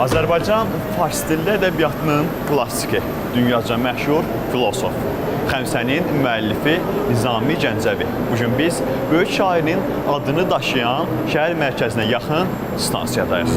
Azərbaycan fars dilli ədəbiyyatının klassiki, dünyaca məşhur filosof, Xəmsənin müəllifi Nizami Gəncəvi. Bu gün biz böyük şairin adını daşıyan şəhər mərkəzinə yaxın stansiyadayıq.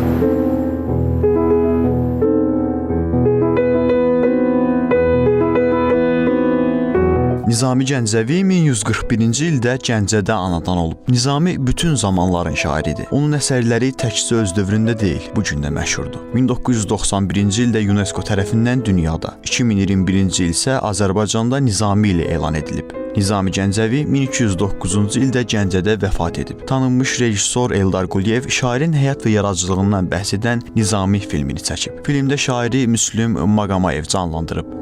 Nizami Gəncəvi 1141-ci ildə Gəncədə anadan olub. Nizami bütün zamanların şairidir. Onun əsərləri təkcə öz dövründə deyil, bu gün də məşhurdur. 1991-ci ildə UNESCO tərəfindən dünyada, 2021-ci il isə Azərbaycanda Nizami ili elan edilib. Nizami Gəncəvi 1209-cu ildə Gəncədə vəfat edib. Tanınmış rejissor Eldar Quliyev şairin həyat və yaradıcılığından bəhs edən Nizami filmini çəkib. Filmdə şairi Müslüm Maqamayev canlandırıb.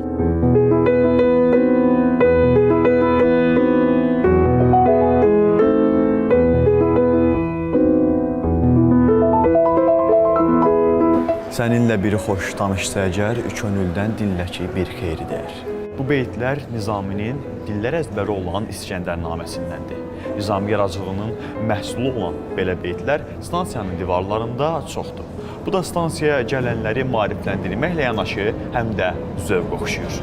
Səninlə bir xoş danışsa əgər, könüldən dinlə ki, bir xeyri deyər. Bu beytlər Nizaminin dillər əzbəri olan İskəndərnaməsindəndir. Nizami yaradıcılığının məhsulu olan belə beytlər stansiyanın divarlarında çoxdur. Bu da stansiyaya gələnləri maarifləndirməklə yanaşı, həm də zövq oxşayır.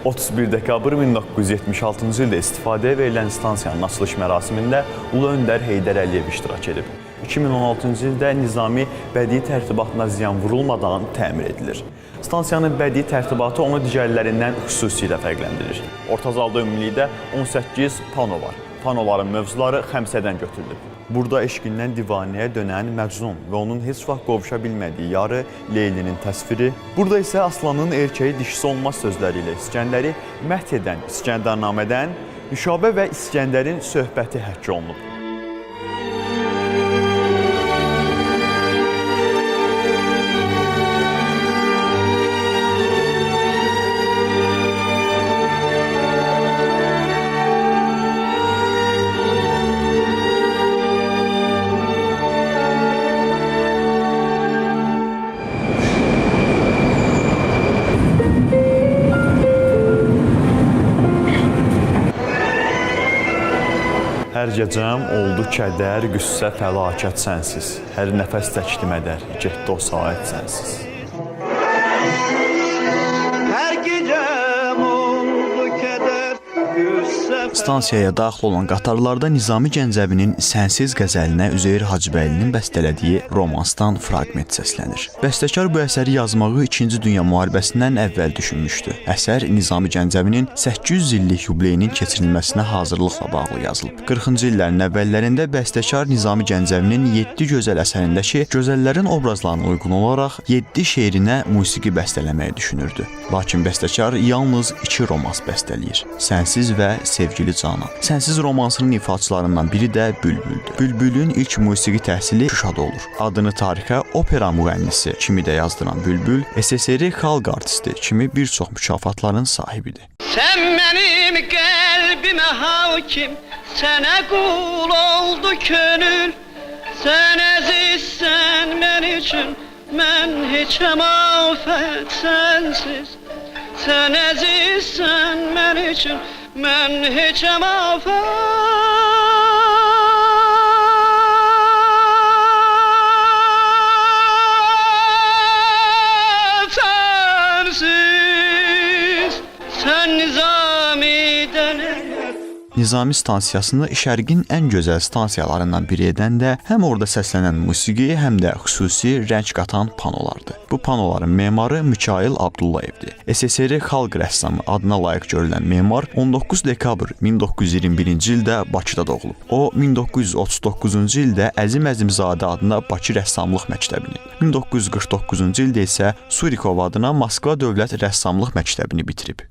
...31 dekabr 1976-cı ildə istifadəyə verilən stansiyanın açılış mərasimində Ulu Öndər Heydər Əliyev iştirak edib. 2016-cı ildə Nizami bədii tərtibatına ziyan vurulmadan təmir edilir. Stansiyanın bədii tərtibatı onu digərlərindən xüsusilə fərqləndirir. Orta zalda ümumilikdə 18 pano var. Panoların mövzuları Xəmsədən götürülüb. Burada eşqindən divanəyə dönən Məcnun və onun heç vaxt qovuşa bilmədiyi yarı Leylinin təsviri. Burada isə aslanın erkəyi dişisi olmaz sözləri ilə İskəndəri məhv edən İskəndərnamədən Nüşabə və İskəndərin söhbəti həkk olunub. Hər gecəm oldu kədər, qüssə, fəlakət sənsiz. Hər nəfəs çəkdim ədər, getdi o saat sənsiz. Hər gecəm oldu kədər, qüssə. Stansiyaya daxil olan qatarlarda Nizami Gəncəvinin Sənsiz qəzəlinə Üzeyir Hacıbəylinin bəstələdiyi romansdan fraqment səslənir. Bəstəkar bu əsəri yazmağı İkinci Dünya müharibəsindən əvvəl düşünmüşdü. Əsər Nizami Gəncəvinin 800 illik yubileyinin keçirilməsinə hazırlıqla bağlı yazılıb. 40-cı illərin əvvəllərində bəstəkar Nizami Gəncəvinin 7 gözəl əsərindəki gözəllərin obrazlarına uyğun olaraq 7 şeirinə musiqi bəstələməyi düşünürdü. Lakin bəstəkar yalnız 2 romans bəstələyir: Sənsiz və Sevgili Canan. Sənsiz romansının ifaçılarından biri də Bülbüldür. Bülbülün ilk musiqi təhsili Şuşada olur. Adını tarixə opera müğənnisi kimi də yazdıran Bülbül, SSR xalq artisti kimi bir çox mükafatların sahibidir. Sən mənim qəlbimə hakim, sənə qul oldu könül. Sən əzizsən mən üçün, mən heçəm afət sənsiz. Sən əzizsən mən üçün, mən heçəm afət sənsiz. Sən Nizami'dən Nizami stansiyasını şərqin ən gözəl stansiyalarından biri edən də həm orada səslənən musiqi, həm də xüsusi rəng qatan panolardır. Bu panoların memarı Mikail Abdullayevdir. SSR xalq rəssamı adına layiq görülən memar 19 dekabr 1921-ci ildə Bakıda doğulub. O 1939-cu ildə Əzim Əzimzadə adına Bakı Rəssamlıq Məktəbini, 1949-cu ildə isə Surikov adına Moskva Dövlət Rəssamlıq Məktəbini bitirib.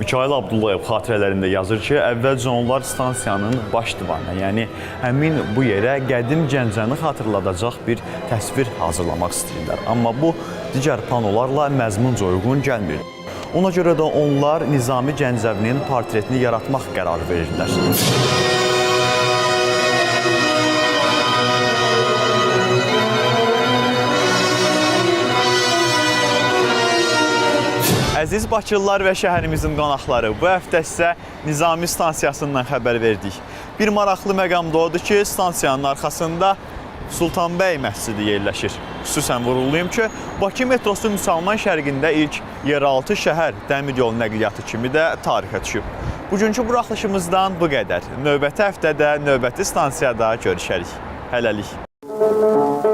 Mikail Abdullayev xatirələrində yazır ki, əvvəlcə onlar stansiyanın baş divarına, yəni həmin bu yerə qədim Gəncəni xatırladacaq bir təsvir hazırlamaq istəyirlər. Amma bu digər panolarla məzmunca uyğun gəlmir. Ona görə də onlar Nizami Gəncəvinin portretini yaratmaq qərarı verirlər. Əziz Bakılılar və şəhərimizin qonaqları, bu həftə sizə Nizami stansiyasından xəbər verdik. Bir maraqlı məqam da odur ki, stansiyanın arxasında Sultanbəy məscidi yerləşir. Xüsusən vurğulayım ki, Bakı metrosu Müsəlman şərqində ilk yeraltı şəhər dəmir yolu nəqliyyatı kimi də tarixə düşüb. Bugünkü buraxılışımızdan bu qədər. Növbəti həftədə növbəti stansiyada görüşərik. Hələlik.